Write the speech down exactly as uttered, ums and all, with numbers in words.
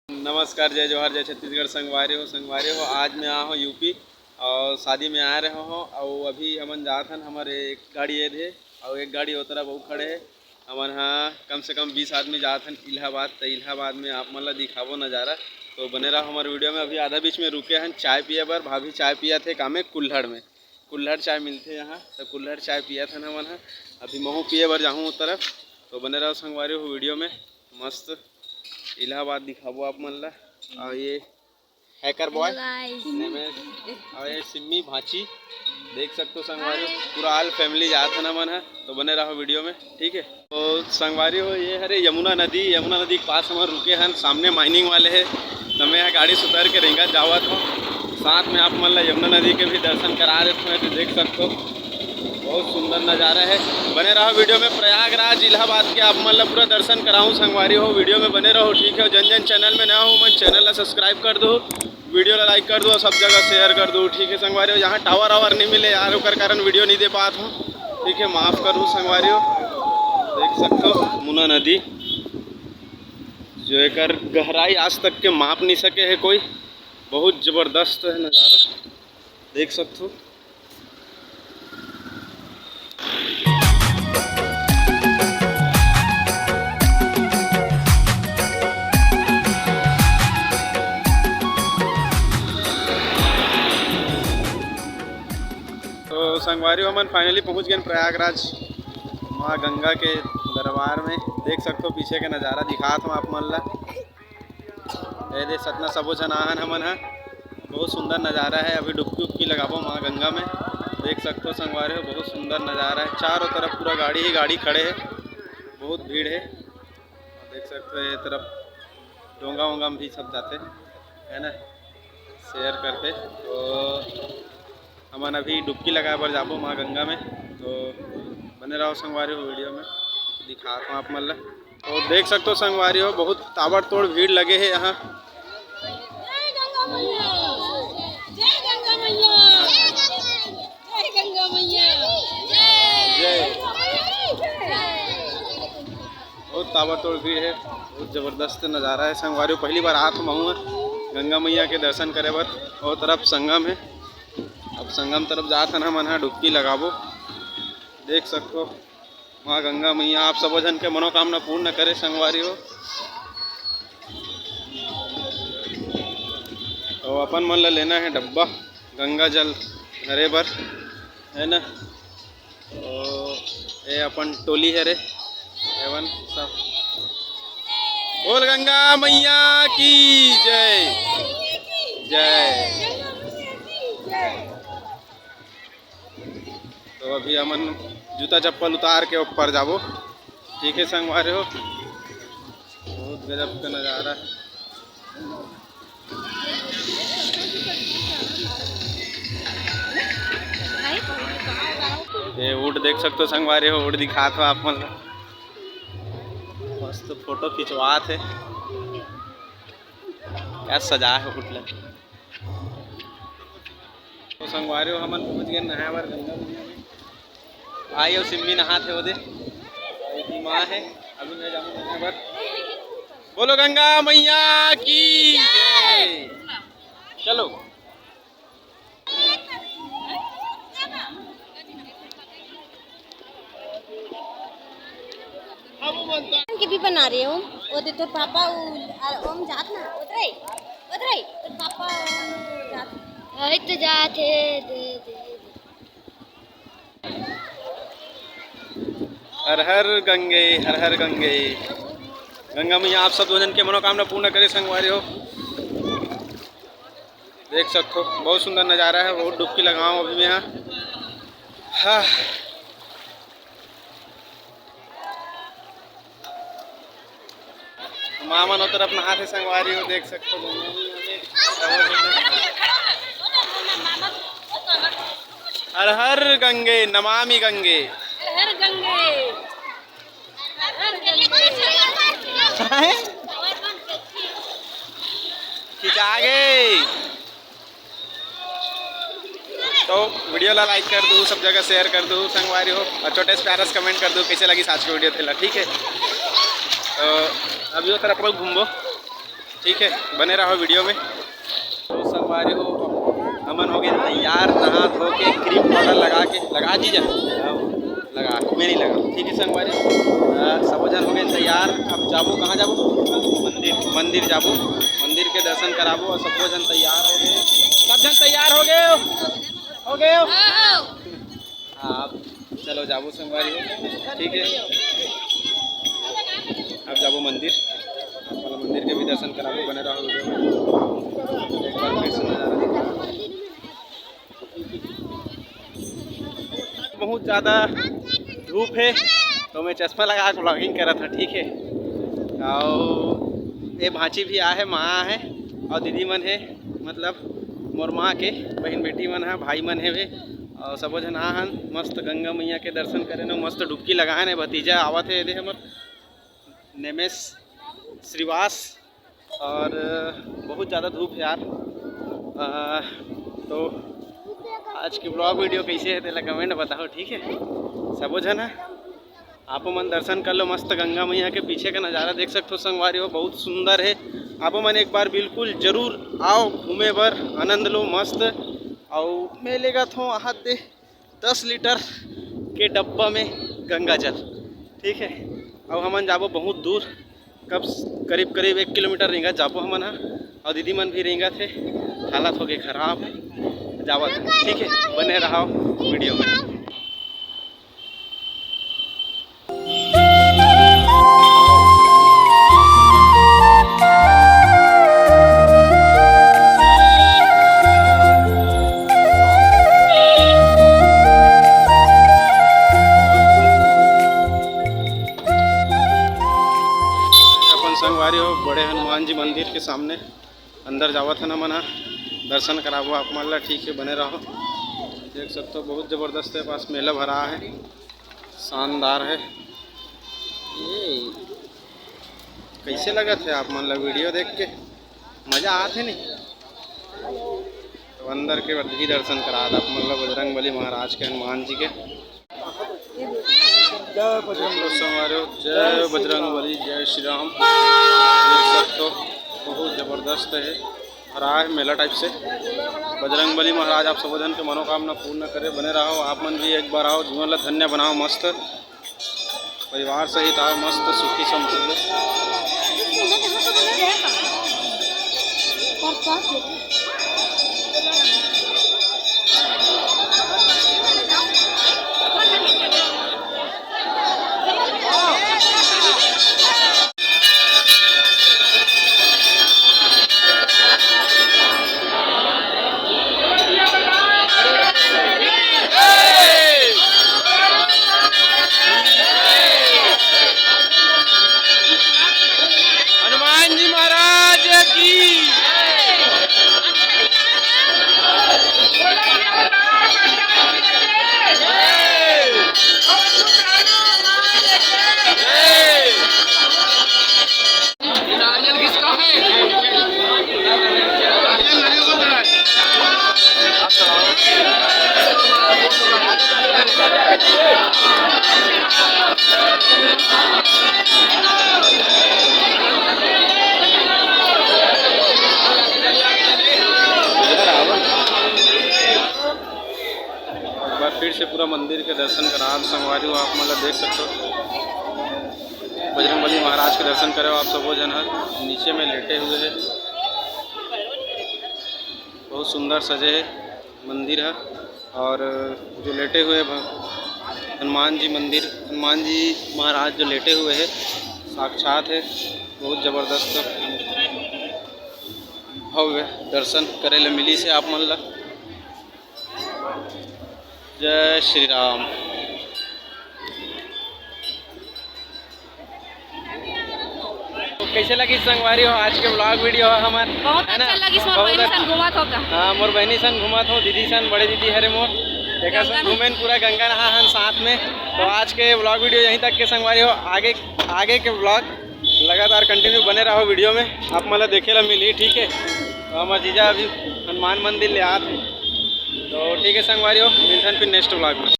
नमस्कार, जय जोहार, जय छत्तीसगढ़। संगवारी हो, संगवारी हो, आज मैं आए हों यूपी और शादी में आए रहे हों। और अभी हमन जात हन, हमर एक गाड़ी ये दे और एक गाड़ी ओ तरफ अउ खड़े हे। हमन हा कम से कम बीस आदमी जात हन इलाहाबाद। तो इलाहाबाद में आप मन ला दिखाबो नज़ारा, तो बने रहो हमर वीडियो में। अभी आधा बीच में रुके हन चाय पिए बर। भाभी चाय पिया थे कामे कुल्हड़ में, कुल्हड़ चाय मिलथे यहाँ, तो कुल्हड़ चाय पिया था ना हमन हा। अभी महू पिए बर जाहूँ उस तरफ, तो बने रहो संगवारी हो वीडियो में। मस्त इलाहाबाद दिखाबो आप मन ला। और ये हैकर बॉय निमेश और ये सिम्मी भाची, देख सकते हो संगवारी हो, पूरा ऑल फैमिली जात है ना मन है, तो बने रहो वीडियो में, ठीक है। तो संगवारी हो, ये हरे यमुना नदी, यमुना नदी के पास हमन रुके हन, सामने माइनिंग वाले है, तो मैं यहाँ गाड़ी से उतर के रेंगत जावत हूँ। साथ में आप मन ला यमुना नदी के भी दर्शन करा देते हैं, तो देख सकते हो बहुत सुंदर नज़ारा है। बने रहो वीडियो में, प्रयागराज इलाहाबाद के आप मन ला पूरा दर्शन कराऊँ संगवारी हो, वीडियो में बने रहो, ठीक है। जन जन चैनल में नया हो, मन चैनल ला सब्सक्राइब कर दो, वीडियो ला लाइक कर दो, सब जगह शेयर कर दो, ठीक है संगवारी हो। यहाँ टावर वावर नहीं मिले यार, ओकर कारण वीडियो नहीं दे पात हूँ, ठीक है, माफ़ करूँ संगवारी हो। देख सकते हो मुना नदी, जो एकर गहराई आज तक के माप नहीं सके है कोई। बहुत जबरदस्त है नज़ारा, देख सकते हो। तो संगवारी हो, हमन फाइनली पहुंच गए प्रयागराज माँ गंगा के दरबार में। देख सकते हो पीछे के नज़ारा, दिखात हूँ आप मन ला। ये दे सतना सबो झन आहन हमन ह, बहुत सुंदर नज़ारा है। अभी डुबकी उबकी लगाबो माँ गंगा में, देख सकते हो संगवारी हो, बहुत सुंदर नज़ारा है। चारों तरफ पूरा गाड़ी ही गाड़ी खड़े है, बहुत भीड़ है। देख सकते हो ये तरफ डोंगा वोंगा में भी सब जाते, है ना, शेयर करते। तो हमन अभी डुबकी लगाए बर जाबो माँ गंगा में, तो बने रहो संगवारी हो वीडियो में, दिखाता हूँ आप मन ला। तो देख सकते हो संगवारी हो, बहुत ताबड़तोड़ भीड़ लगे है यहाँ। जय गंगा मैया, जय गंगा मैया, जय गंगा मैया, जय। बहुत ताबड़तोड़ भीड़ है, बहुत जबरदस्त नज़ारा है संगवारी हो। पहली बार आत हूँ गंगा मैया के दर्शन करे बर। और तरफ संगम है, अब संगम तरफ जात हन हमन ह डुबकी लगाबो। देख सकथो माँ गंगा मैया आप सबो झन के मनोकामना पूर्ण करे संगवारी हो। तो अपन मन ला लेना है डब्बा गंगा जल भरे बर, है ना। तो ये अपन टोली है रे, एवन सब। बोल गंगा मैया की जय, जय। तो अभी हमन जूता चप्पल उतार के ऊपर जाबो। ठीक है संगवारी हो, बहुत गजब का नज़ारा। ये ऊँट देख सकते हो संगवारी हो, ऊँट दिखात हो आप मन ला। मस्त फोटो खिंचवात है, क्या सजा है ऊँट ला। तो संगवारी हो, हमन पहुंच गए नहाए बर गंगा मैया में। भाई अउ सिम्मी नहात हे ओदे, अउ एती माँ है, अभी मैं जाऊँ नहाए बर। बोलो गंगा मैया की जय। चलो। के भी बना रहे हो, वो दे तो पापा, वो, आ, ओम जात ना, उधर ही, उधर ही, तो पापा ओम जात। वही तो जात है, दे, दे, दे। हर हर गंगे, हर हर गंगे। गंगा मैया आप सब दो जन के मनोकामना पूर्ण करे संगवारी हो। देख सकते हो, बहुत सुंदर नज़ारा है, बहुत डुबकी लगाऊँ अभी मैं यहाँ। हाँ। माँ मन ओ तरफ नहात हे संगवारी हो, देख सकते हो। हर हर गंगे, नमामि गंगे। हर हर गंगे। खिंचा गे। तो वीडियो ला लाइक कर दू, सब जगह शेयर कर दू संगवारी हो, और छोटे से प्यारा से कमेंट कर दू कैसे लगी आज के वीडियो तेला, ठीक है। तो अभी ओ तरफ घूमबो। ठीक है, बने रहो वीडियो में। तो संगवारी हो, हमन हो गए तैयार, नहा धो के, क्रीम पाउडर लगा के, लगा जीजा, लगा, मैं नहीं लगा। ठीक है संगवारी, अ, सबो झन हो गए तैयार। अब जाबो, कहाँ जाबो? मंदिर, मंदिर जाबो, मंदिर के दर्शन कराबो। और सबो झन तैयार हो गए, सब झन तैयार हो गए, हो गए। हाँ, अब चलो जाबो संगवारी हो, ठीक है। अब जाबो मंदिर, आप मन ला मंदिर के भी दर्शन कराबो, बने रहो वीडियो में। एक बार फिर से नजारा दिखा, बहुत ज़्यादा धूप है, तो मैं चश्मा लगा के vlogging करत हूँ, ठीक है। और ये भांची भी आ है, माँ है, और दीदी मन है, मतलब मोर माँ के बहन बेटी मन है, भाई मन है वे, और सबो झन आ हन मस्त गंगा मैया के दर्शन करे न, मस्त डुबकी लगाए न। भतीजा आवत है, ये दे हमर नेमेश श्रीवास, और बहुत ज़्यादा धूप है यार। अ, तो आज के vlog वीडियो कैसे है, तेला comment बताओ, ठीक है सबो झन। आप मन दर्शन कर लो मस्त गंगा मैया के। पीछे का नज़ारा देख सकते हो संगवारी हो, बहुत सुंदर है। आप मन एक बार बिल्कुल जरूर आओ घूमे बर, आनंद लो मस्त। और मैं लेगत हों हाथ दे दस लीटर के डब्बा में गंगा जल, ठीक है। अब हमन जाबो बहुत दूर, कब, करीब करीब एक किलोमीटर रेंगत जाबो हमन ह। और दीदी मन भी रेंगत हे, हालत हो गए खराब, जावत हे, ठीक है। बने रहो वीडियो में। अपन संगवारी हो, बड़े हनुमान जी मंदिर के सामने अंदर जावत हन हमन ह, दर्शन कराबो आप मन ला, ठीक है, बने रहो। देख सकते हो, बहुत जबरदस्त है, पास मेला भरा है, शानदार है। ये कैसे लगत है आप मन ला वीडियो देख के? मजा आत है नहीं? तो अंदर के भी दर्शन करा आप मन ला बजरंग बली महाराज के, हनुमान जी के। जय बजरंग बली। संगवारी हो, जय बजरंग बली, जय श्री राम। देख सकते हो, बहुत जबरदस्त है, भरा है मेला टाइप से। बजरंग बली महाराज आप सबो झन के मनोकामना पूर्ण करे, बने रहो। आप मन भी एक बार आओ, जीवन ला धन्य बनाओ, मस्त परिवार सहित आओ, मस्त सुखी संपन्न। हनुमान जी महाराज की। नारियल किसका है? एक बार फिर से पूरा मंदिर के दर्शन करा संगवारी हो, आप मन ला देख सकते हो। बजरंगबली महाराज के दर्शन करे हो आप सबो झन ह, नीचे में लेटे हुए है, बहुत सुंदर सजे है मंदिर है। और जो लेटे हुए भ-, हनुमान जी मंदिर, हनुमान जी महाराज जो लेटे हुए है, साक्षात है, बहुत जबरदस्त भव्य दर्शन करे ले मिली से आप मन ला। जय श्री राम। तो कैसे लगी संगवारी हो आज के vlog वीडियो हो हमर, बहुत है ना? अच्छा लगिस, मोर बहुत बहिनी अच्छा। सन घूमत हो का? हाँ, मोर बहिनी सन घूमत हो, दीदी सन, बड़े दीदी हरे मोर, देखा गंगा सन नहा- घूमेन पूरा गंगा नहा हन साथ में। तो आज के vlog वीडियो यहीं तक के संगवारी हो, आगे, आगे के vlog लगातार continue बने रहो वीडियो में, आप मन ला देखे ला मिली, ठीक है। तो हमर जीजा अभी हनुमान मंदिर ले आत है, तो ठीक है संगवारी हो, मिलथन फिर next vlog में।